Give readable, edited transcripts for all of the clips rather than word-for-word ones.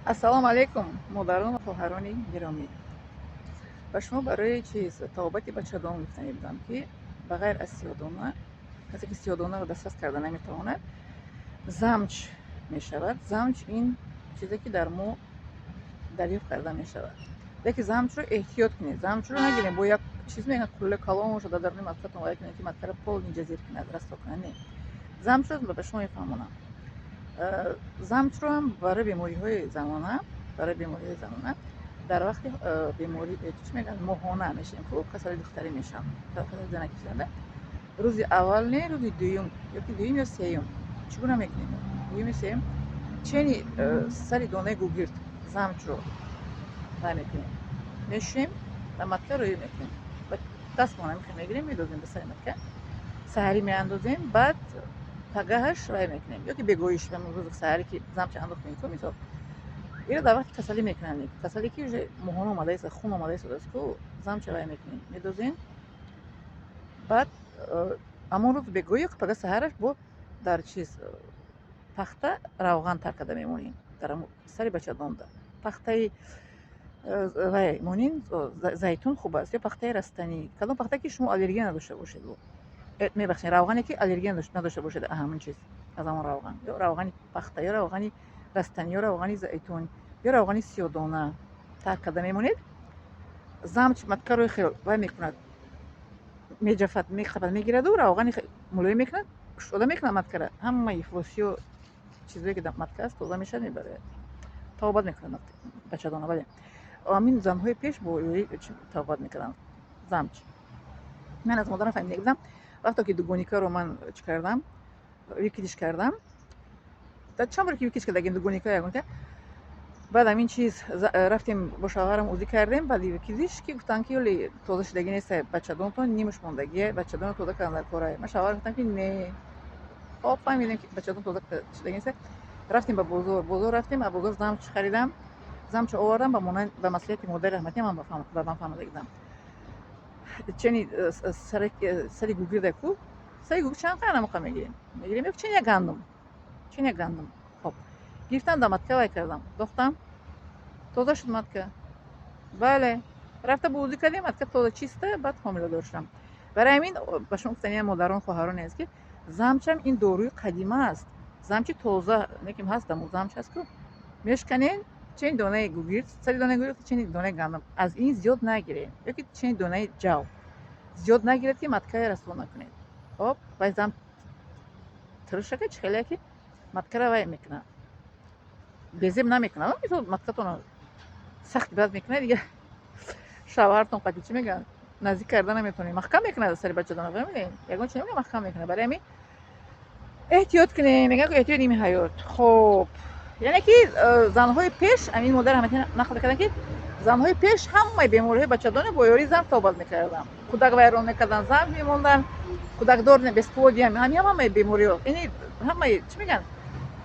Ассалому алайкум, модарон ва хоҳарони гиромӣ. Ба шумо барои чиз табобати бачадон гуфтанӣ будам, ки ба ғайр аз сиёдона, касе ки сиёдонаро дастрас карда наметавонад, замч мешавад. Замч ин чизе, ки дар мо дарёфт карда мешавад, леки замчро эҳтиёт кунед. Замчро нагирем, бо як чиз мегӯянд, кулла калон шуда дар рӯи маткатон вай кунед, ки маткаро полный ҷазир кунад, расто кунад. Не, замчро ба шумо мефаҳмонам. Замчро ҳам барои бемориҳои занона дар вақти беморӣ, чӣ мегӯянд, моҳона мешавем, хуб, касали духтарӣ мешавам, касали занаки шуда, рӯзи аввал не, рӯзи дуюм ёки дуюм ё сеюм, чӣ гуна мекунем, дуюм ё сеюм, чени сари донаи гугирд замчро вай мекунем, мешӯем ва матка рӯй мекунем. Дастмона мегирем, медозем ба сари матка, саҳарӣ меандозем, баъд пагаҳаш вай мекунем ёки бегоҳиш, рӯзи саҳаре ки замча андохтем ку, мисол, ира дар вақти касалӣ мекунанд, касале ки уже моҳона омадаист, хун омадаистодааст ку, замча вай мекунем, медозем, баъд ҳамон рӯз бегоҳӣ ёки пага саҳараш бо дар чиз пахта равған тар карда мемонем дар сари бачадонда. Пахтаи вай монин, зайтун хуб аст ё пахтаи растанӣ, кадом пахта ки шумо аллергия надошта бошед, мебахшед, равғане ки аллергия надошта бошед, ҳамон чиз, аз ҳамон равған, ё равғани пахта, ё равғани растанӣ, ё равғани зайтун, ё равғани сиёдона тар карда мемонед. Замч маткаро хел вай мекунад, меҷафад, мехапад, мегираду равғани мулоим мекунад, кушода мекунад маткара, ҳамаи ифлосиё, чизое ки дар матка аст, тоза мешавад, мебарояд, табобат мекунад бачадона. Бале, ҳамин занҳои пеш бо ёрии табобат мекарданд замч. Ман аз модарам фаҳмида будам. Вақте ки дугоникаро ман чӣ кардам, выкидыш кардам, чанд бор ки выкидыш кардагим дугоника, ягонка, баъд ҳамин чиз рафтем, бо шавҳарам УЗИ кардем. Баъди выкидыш ки гуфтанд, ки ёли тоза шудагӣ нест бачадонтон, нимаш мондагие, бачадонро тоза кардан дар кора. Ман шавҳарам гуфтам, ки не, хоб, фаҳмидем, ки бачадон тоза шудагӣ нест. Рафтем ба бозор, бозор рафтем, аз бозор замч харидам, замчо овардам, ба маслиҳати модари раҳматӣ ман ба ман фаҳмода будам. Чени сари гугирда ку, сари гугир чанд қадр намоқа мегирем, ё чени як гандум, чени як гандум. Хоб, гирифтам, да матка вай кардам, дохтам, тоза шуд матка. Бале, рафта бо УЗИ кардем, матка тоза, чиста. Баъд ҳомиладор шудам. Барои ҳамин ба шумо гуфтаниян, модарон, хоҳароне аст, ки замчам ин доруи қадима аст. Замчи тоза неким ҳаст, дамо замч ҳаст ку, мешканен, чени донаи гугирд, сари донаи гугирд, чени донаи гандум, аз ин зиёд нагирем, ёки чени донаи ҷав, зиёд нагиред, ки маткаи расво накунед. Хоб, вай зам тиршака чӣ хеле ки маткара вай мекунад, безеб намекунад. Мисол, маткатона сахт бад мекунад, дига шавҳартон қати, чӣ мегӯянд, наздик карда наметавонед, маҳкам мекунад сари бачадона, фаҳмидед? Ягон чи намегӯяд, маҳкам мекунад. Барои ҳамин эҳтиёт кунем, мегӯянд, эҳтиёт ними ҳаёт. Хоб, яъне ки занҳои пеш, ҳамин модар ҳамати нақл мекарданд, ки занҳои пеш ҳамаи бемориҳои бачадоне бо ёрии зам табобат мекарданд. Кӯдак вайрон мекарданд, зам мемонданд, кӯдакдор, бесплодие, ҳамин ҳамаи бемориҳо, ини ҳамаи, чӣ мегӯянд,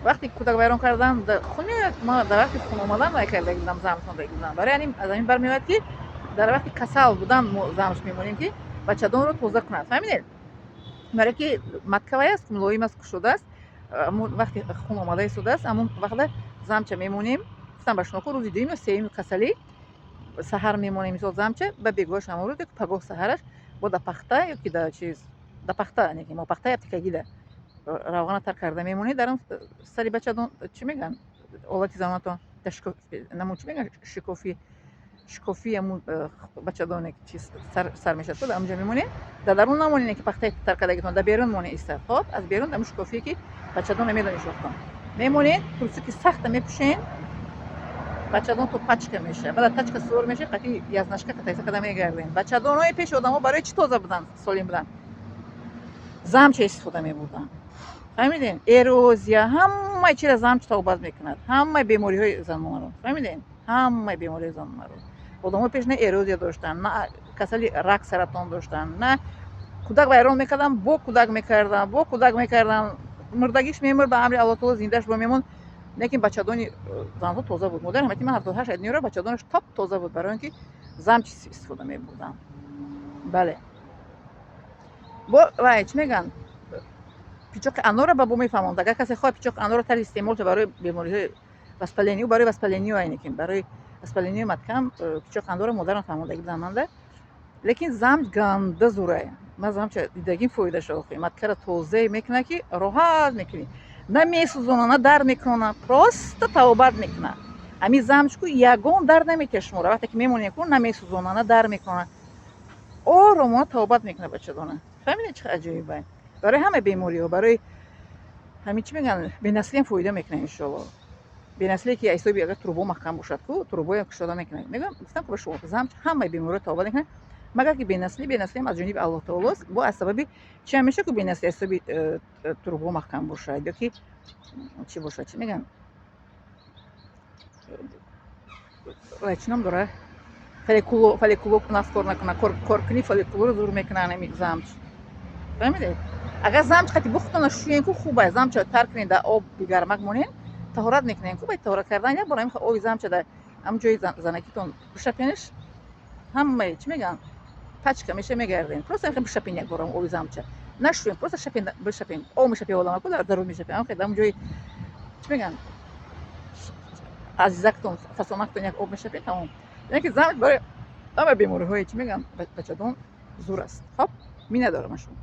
вақте кӯдак вайрон кардан, хун меояд. Ма дар вақти хун омадан вай карда будам, зам хонда будам. Барои ҳамин аз ҳамин бармеояд, ки дар вақти касал будан мо замш мемонем, ки бачадонро тоза кунад, фаҳмидед? Барое ки матка вай аст, мулоим аст, кушода аст, вақте хун омада истодааст, ҳамон вақта замча мемонем. Гуфтам ба шумо ку, рӯзи дуюм ё сеюми касалӣ саҳар мемонем, мисол, замча, ба бегоҳаш ҳамон рӯз ёки пагоҳ саҳараш бо да пахта ёки да чиз, да пахта, мо пахтаи аптекагида равғана тар карда мемонед дар он сари бачадон, чӣ мегӯянд, олати занонатон, намо, чӣ мегӯянд, шикофи, шикофи ҳамун бачадоне чиз сар мешавад ку, дар онҷо мемонед. Дар дарун намонед, ки пахтаи тар кардагитон дар берун монед, истад. Хоб, аз берун дар шикофие ки бачадона медонед, шохтон мемонед, трусики сахта мепӯшен, бачадон то пачка мешавад, баъд тачка суор мешавад, қати язнашка катайса када мегардем. Бачадонои пеши одамо барои чӣ тоза буданд, солим буданд? Замча истифода мебурданд, фаҳмидем? Эрозия, ҳамаи чиро замч табобат мекунад, ҳамаи бемориҳои занонро, фаҳмидем? Ҳамаи бемориҳои занонро. Одамои пеш на эрозия доштанд, на касали рак, саратон доштанд, на кӯдак вайрон мекарданд, бо кӯдак мекарданд, бо кӯдак мекарданд, мурдагиш мемурд, ба амри Аллоҳ таоло зиндааш бо мемонд, лекин бачадони занҳо тоза буд. Модари ҳамати ман 78 адниёра бачадонаш топ тоза буд, барои он ки замч истифода мебурданд. Бале, бо вай, чӣ мегӯянд, пичоқи анорро ба бо мефаҳмонд. Агар касе хоҳад пичоқи анорро тарзи истеъмол барои бемориҳои Воспаление барои воспаление айникин, барои воспаление маткам пичоқ андора модарам фаҳмондагӣ будан манда. Лекин замч ганда зурая. Ман замча дидагим, фоидаша охи. Маткара тоза мекуна, ки роҳат мекунӣ. На месӯзона, на дард мекунона, просто табобат мекуна. Ҳамин замчку ягон дард наметиҳад шуморо. Вақте ки мемонед ку, на месӯзона, на дард мекунона. Оромона табобат мекуна бачадона. Фаҳмидед, чӣ аҷоиб? Барои ҳама бемориҳо, барои ҳамин, чӣ мегӯянд, бенаслиам фоида мекунад, иншоалло. Бенаслие ки ҳисоби агар трубо маҳкам бошад ку, трубоям кушода мекунад. Мегӯям, гуфтам ку ба шумо, замч ҳамаи бемориҳо табобат мекунад, магар ки бенаслӣ. Бенаслиам аз ҷониби Аллоҳ таолост. Бо аз сабаби чи ҳам мешавад ку бенаслӣ? Ҳисоби трубо маҳкам бошад ё ки чӣ бошад, чӣ мегӯянд, чӣ ном дора, фолликуло нас кор накунад, коркунӣ фолликулоро зур мекунад ҳамин замч. Фаҳмидед? Агар замч қати бухтона шӯен ку, хуб аст. Замча тар кунед, дар об гармак монед, таҳорат мекунед ку. Баъд таҳорат кардан як бор ҳамин оби замча дар ҳамн ҷои занакитон бишапениш, ҳамаи, чӣ мегӯянд, пачка меша, мегарден. Просто ҳамин бишапен як бор оби замча, нашӯен, просто шапен, бишапен. Об мешапен одамаку, дар дарун мешапен, ҳамин ҳамн ҷои, чӣ мегӯянд, азизактон, фасонактон як об мешапен, тамом. Яъне ки замч барои ҳама бемориҳои, чӣ мегӯянд, бачадон зур аст. Хоб, миннатдорам аз шумо.